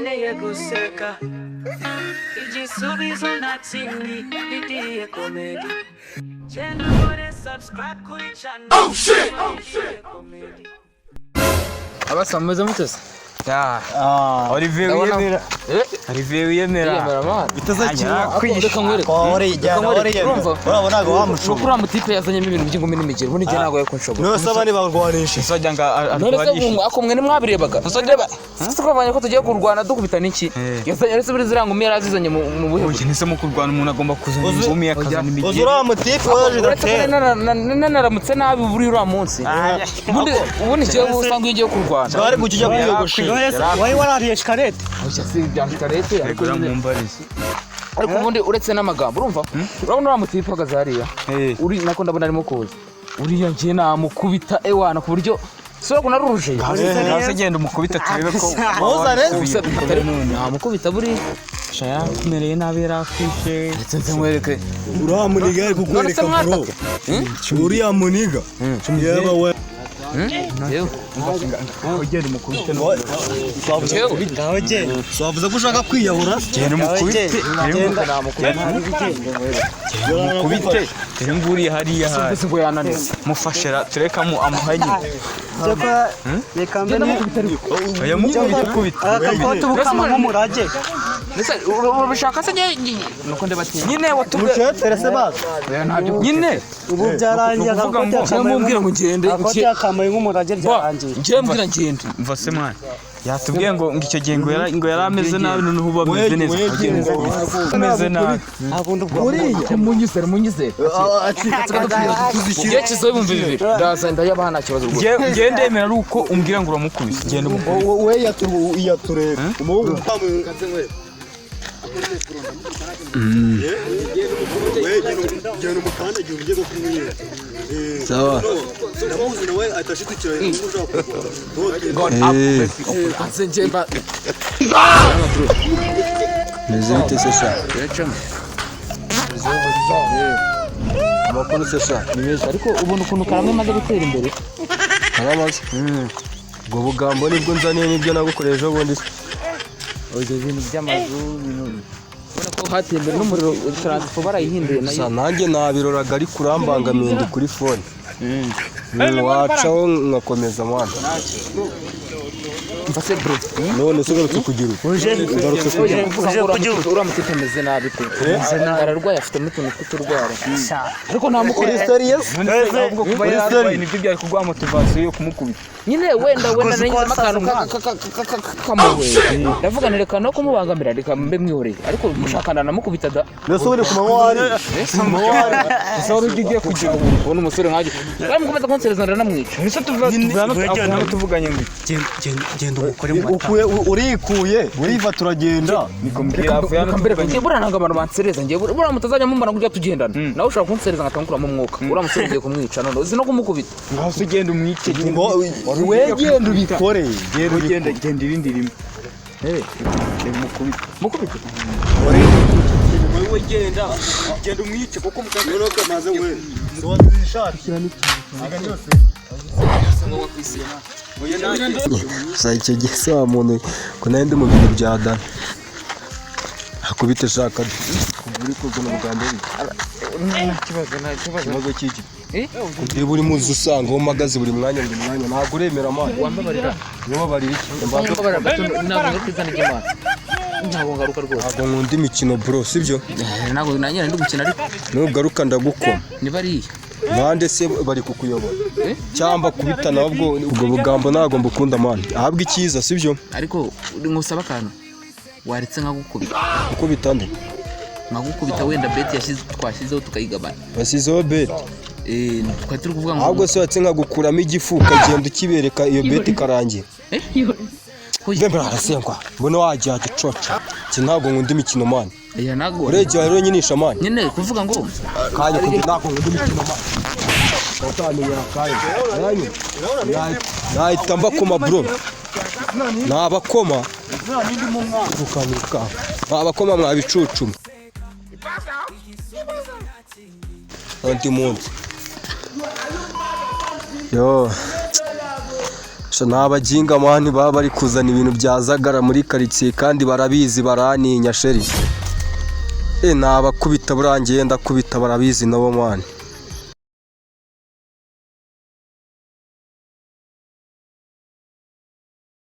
Ukeneye guseka, igisubizo nta kindi, Didiye Comedy. Genda ukore subscribe kuri channel. Oh shit, oh shit. Comedy. Abasa mumeze mute se? Olivier wiyemera. Eh? Olivier wiyemera. Yiyemera man. Bitazakira. Reka nkwereke. Warigana wariyemera. Urumva? Urabona ntabwo Nuko wamushobora. uriya mutipe yazanyemo ibintu by'ingumi n'imigeri, ubundi njye ntabwo yakunshobora. Niwe se abandi barwanisha. Uzajya ngo None se arwanishe. ubu ako mwe ntimwabirebaga? Reba, si twabonye ko tugiye kurwana dukubita n'iki? Yazanye uretse buri ziriya ngumi yari azizanye mu buhe buryo? Oya, ese mu kurwana umuntu agomba kuzana ingumi, akazana Uzi imigeri. uriya mutipe waje Uretse ko udatera. nanaramutse nabi buri uriya munsi. Ubundi njyewe usanga iyo ugiye kurwana. Bwari bujya ujya kwiyogoshesha. Wari warariye shikarete. Oya, si ibya shikarete, ariko Reka nyine- mumbarize. Ariko ubundi uretse n'amagambo, urumva? Urabona uriya mutipe uhagaze hariya? Uri nako ndabona arimo kuza. Uriya njye namukubita ewana ku buryo sura ko naruruje. Hasi genda umukubita turebe ko Muzane. Gusa namukubita buriya. Shaya yakumereye nabi, yarakwishe. Ndetse nze nkwereke. Uriya muniga ari None se kukwereka bro. mwataka? Uriya muniga. Yeba we. Yewe. Ugenda umukubite. Yewe. Ngaho genda. Wavuze ko ushaka kwiyahura? Genda umukubite. Genda namukubita. Umukubite. Dore nguriya hariya hari. Mbese ngo yananiwe. Mufashe ra tureka mu amuhanye. Cyakora reka mbe Oya, mukubite kubita. aka gakoti ubu kama nk'umurage. Mbese urabishaka se njye nuko ndabatinya. Nyine watubwiye. Mucetere se bazi. Nyine. Ubu byarangiye, Ni ukuvuga agakoti ngo- yakamaye Njye mumbwira ngo ngende. Agakoti yakamaye nk'umurage, byarangiye. Njye mbwira ngende. Mva se mwana. Yatubwiye ngo icyo gihe ngo yari ameze nabi, noneho ubu ameze neza. Ameze nabi. Nta bundi ubwo. Munyizere, munyizere. Igihe kizoba 2000 ndaza ndayabaha, nta kibazo rwose. Njye ndemera ari uko umbwira ngo uramukubise. Genda umukubise. We yatureba. Umuhungu genda umukandagira uburyo bwo kumwiba. Sawa. Ndamuzi nawe atashidukira ushaka kurwana. Nze njye mba Meze bite se sha? biracamo. Amakuru se sha? Ni meza, ariko ubona ukuntu Karame imaze gutera imbere. Aramaze. Ubwo bugambo nibwo nzaniye, nibyo nagukoreye ejo bundi se. Ibyo bintu by'amazu, ibintu ubona ko hateye imbere, n'umuriro transfo barayihinduye Gusa nayo. nanjye nabiroraga ariko urambangamiye, ndi kuri phone. Wacaho nkakomeza mwana. Mva se bro. None se ugarutse kugira ubu? Ugarutse kugira ubu? Kuvuga ngo uriya mutipe ameze nabi pe. Ararwaye, afite n'utuntu tw'uturwara. Ariko ntamukubita. Uri serious? Ahubwo kuba yararwaye nibyo byari kuguha motivasiyo yo kumukubita. Nyine wenda Uzi ko nanyuzemo akantu wasaze. Kamuwe. Ndavuga nti reka no kumubangamira, reka mbe mwihoreye. Ariko mushakana namukubita da. Mbese uri ku manywa wari? Ese wari ugiye kugira ubu? Ubona umusore nkanjye baramukomeza kunsereza, ndanamwica. Ese tuva hano tuvuganye ngo Genda umukore mu matama. Ukuye urikuye uriva turagenda. niko mbwira avuye hano Reka mbere tuvuganye. njye buriya ntabwo abantu bansereza, njye buriya mutazajya mumbona kurya tugendana, nawe ushobora kunsereza nkahita nkuramo umwuka. Uriya musore ngiye kumwica none, uzi no kumukubita. Ngaho se ugenda umwice. We genda ubikore. Genda ugenda genda irindi rimwe. Genda umukubite. Mukubite. Wowe genda genda umwice kuko Maze we. Gusa icyo gihe se wa muntu ko nari ndi mu bintu bya dana. Akubite shaka. Uri kuzana ubugambo bwe. Nta kibazo, nta kibazo. Ikibazo cy'iki? Eh? Niba uri muzi usanga aho mpagaze buri mwanya buri mwanya, ntabwo uremera mwana. Wambabarira. Ntiwabarira iki? Wambabarira gato, ntabwo ngaruka izana ry'Imana. Ntabwo ngaruka rwose. Ntabwo nkunda imikino bro, sibyo? Ntabwo nanjye ndi gukina ariko. Nugaruka ndagukoma. Niba ari iyi. Bande se bari kukuyobora? Eh? Cyangwa kubita nabwo, ubwo bugambo ntabwo mbukunda mwana. Ahabwa icyiza, sibyo? Ariko ngusaba akantu, waretse nkagukubita. Ukubita nde? Nkagukubita, wenda beti yashyize twashyizeho tukayigabana. Basizeho beti. Eh, twari turi kuvuga ngo Ahubwo se watse nkagukuramo igifu ukagenda ukibereka iyo beti ikarangira. Eh? Hoya. Mbembe arasengwa. Mbona wajya gicoca. Iki ntabwo nkunda imikino mwana. Oya, ntabwo. Uregera rero nyinisha mwana. Nyine kuvuga ngo Kanya kugira ntabwo nkunda imikino mwana. Utamenyera kanya. Nanyu. Nahita mbakoma bro. Nabakoma. Rukanuka. Nabakoma mwabicucu. Undi munsi. Yo. Sha ni abaginga man, baba bari kuzana ibintu bya zagara muri karitsiye kandi barabizi, barantinya chéri. E, nabakubita burangiye, ndakubita, barabizi nabo man.